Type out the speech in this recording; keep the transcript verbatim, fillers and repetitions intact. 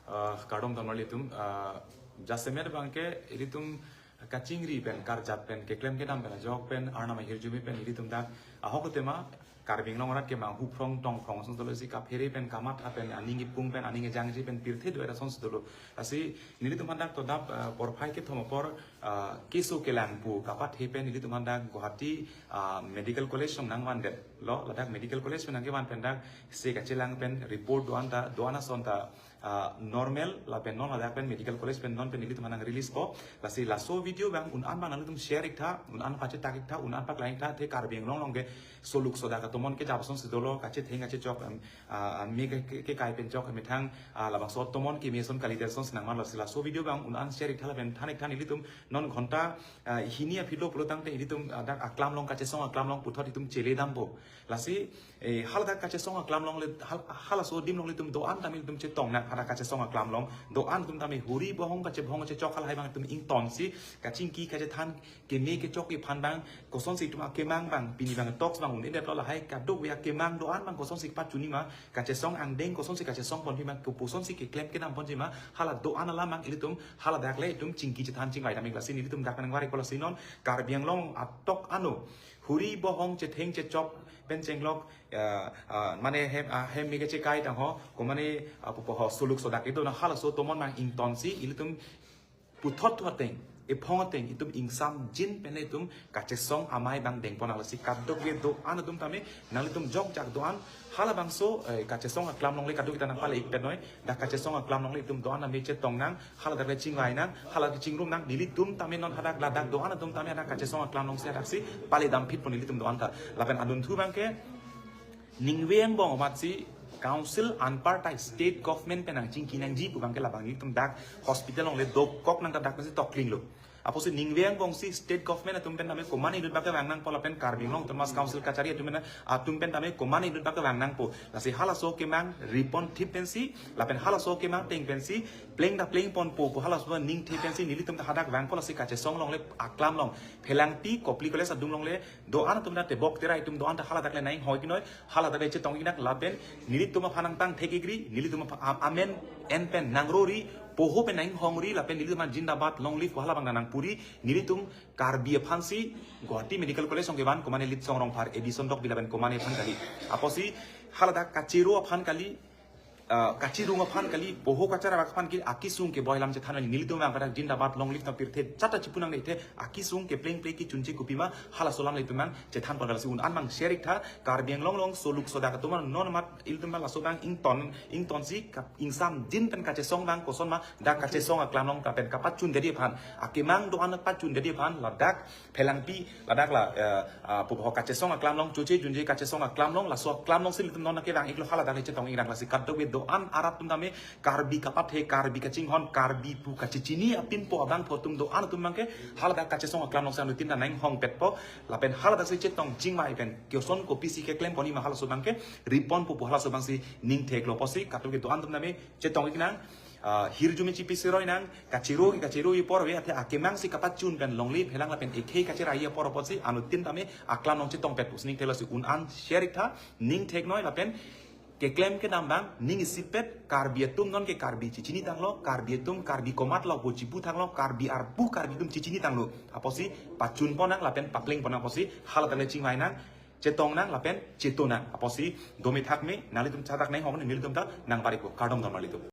Ah, kardom tonmar ilitum, ah, jasemet abangke ilitum kachingri pen, karjap pen, keklem kedam pen, ajok pen, Arnam ahirjume pen ilitum dak ahok tema Karbi Anglong arat kemang huphrong tongphrong asonsi dolo, si kaphere pen, kamatha pen, aning ipung pen, aning ejangji pen pirthe do-et asonsi dolo. Lasi nelitum aphan dak to adap, ah, porphai kethom apor, ah, keso kelang pu kapathe pen nelitum aphan dak Guwahati, ah, Medical College along nangvandetlo. Ladak Medical College along nangkevan pen dak se kachelang pen report do-an ta, do-an ason ta, ah, normal, lapen non ladak pen Medical College pen non pen nelitum aphan nang release po. Lasi laso video abang un-an abang nanglitum share iktha, un-an pachetak iktha, un-an paklang iktha, athe Karbi Anglong along ke soluk sodak atomon kejap asonsi dolo, kachetheng kachechok, em, ah, ah, me ke, ke, kekai pen chok, methang, ah, labangso atomon keme ason kalidet asonsi nangman. Lasi laso video abang un-an share iktha lapen than iktha, nelitum non ghonta, ah, hini aphi lo pulo tangte ilitum, ah, dak aklam along, kachesong aklam along puthot itum chele dampo. Lasi, eh, haladak kachesong aklam along le, hal-, halaso adim along ilitum do-an tame ilitum chetong nang, hadak kachesong aklam along do-an atum tame huri bohong kachebohong kachechok halahai abang itum ingtonsi, kachingki kachethan, keme kechokji aphan abang, kosonsi itum akemang abang, pini abang toks abang un-edetlo, lahai kadokave akemang do-an abang kosonsi pachunji ma, kachesong angdeng kosonsi kachesong ponji ma, kopusonsi keklem kedam ponji ma, hala do-an alam abang ilitum haladak le itum chingki chethan chingvai dam ik. Lasi nelitum dak nangvar ikpo. Lasi non Karbi Anglong atok ano huri bohong chetheng chechok pen chenglok, ah, ah, mane hem, ah, hem me kechekai tang ho, ko mane, ah, pupo ho, soluk sodak itum nang halaso atomon abang ingtonsi ilitum puthot thu ateng, ephong ateng itum ingsamjin pen itum kachesong amei abang dengpon nang. Lasi kadokave do-an atum tame nanglitum jokjak do-an, halabangso, eh, kachesong aklam along le kadokave ta nangpale ik pen noi, dak kachesong aklam along le itum do-an tame chetong nang, haladak le chingvai nang, haladak chingrum nang, nelitum tame non hadak ladak do-an atum tame hadak kachesong aklam alongsi hadaksi pale damphitpo nelitum do-an ta. Lapen adunthu abangke ningve angbong amatsi council anpartai state government pen nangchingki nangji pu abangke labang nelitum dak hospital along le dokok nang ta dak pensi toklinglo. Apotsi ningve angbongsi state government atum pen tame komatne inut abangke vang nangpo lapen Karbi Anglong Autonomous Council kachari atum pen, atum pen tame komatne inut abangke vang nangpo. Lasi halaso akemang ripon thip pensi, lapen halaso akemang ateng pensi pleng ta plengponpo pu halaso aning thip pensi nelitum ta hadak vangpo. Lasi kachesong along le aklam along Phelangpi Kopili College adung along le do-an atum ta tebok terai atum do-an ta haladak le nang-inghoi pinoi, haladak le chetong ik nang lapen nelitum aphan nangtang thek ikri, nelitum aphan am-, amen en pen nangrori, poho pen nang-inghongri lapen nelitum aphan zindabad, long live pu hala abang nangpuri, nelitum Karbi aphansi Guwahati Medical College along kevan komatne Litsong Rongphar, Edison Rokbi lapen komatne aphan kali. Apotsi haladak kachero aphan kali, ah, kachirung aphan kali, poho kacharap aphan kali, akesung keboi alam chethan kali, nelitum abang kadak zindabad, long live ta pirthe chata chipu nangne, athe akesung kepleng ple kechunche kopima, halaso alam le itum abang chethanpon. Lasi un-an abang share iktha, Karbi Anglong along soluk sodak atum non amat ilitum abang laso abang ington, ingtonsi kap-, ingsamjin pen kachesong abang koson ma, dak kachesong aklam along ta pen kapachundetji aphan, akemang do-an pachundetji aphan, ladak Phelangpi, ladak la, eh, ah, pupo ho, kachesong aklam along, choche junje kachesong aklam along, laso aklam alongsi ilitum non nangkevang iklo, haladak le chetong ik nang. Lasi kadokave do-an arat atum tame Karbi kapathe, Karbi kachinghon, Karbi pu kachechini apinpo abangpo atum do-an atum abangke haladak kachesong aklam alongsi anuttin ta nang-inghongpetpo, lapen haladaksi chetong chingvai pen koson kopisi keklem ponji ma halaso abangke riponpo pu halaso abangsi ning theklo. Apotsi kadokave do-an atum tame chetong ik nang, ah, hirjume chipi seroi nang, kachero, kachero apor ave, athe akemangsi kapachun pen longle phelang lapen ekhei kacherai apor apotsi anuttin tame aklam along chetongpet pusi ning theklo. Lasi un-an share iktha, ning theknoi lapen keklem kedam abang ning isipet, Karbi atum non ke Karbi chechini tanglo, Karbi atum Karbi komatlo pu chipu tanglo, Karbi arpu Karbi atum chechini tanglo. Apotsi pachunpon nang lapen paplengpon nang, apotsi haladak le chingvai nang, chetong nang lapen cheto nang. Apotsi dome thakme, nanglitum chatak nang-inghong, nelitum ta nangvar ikpo. Kardom tonmar ilitum.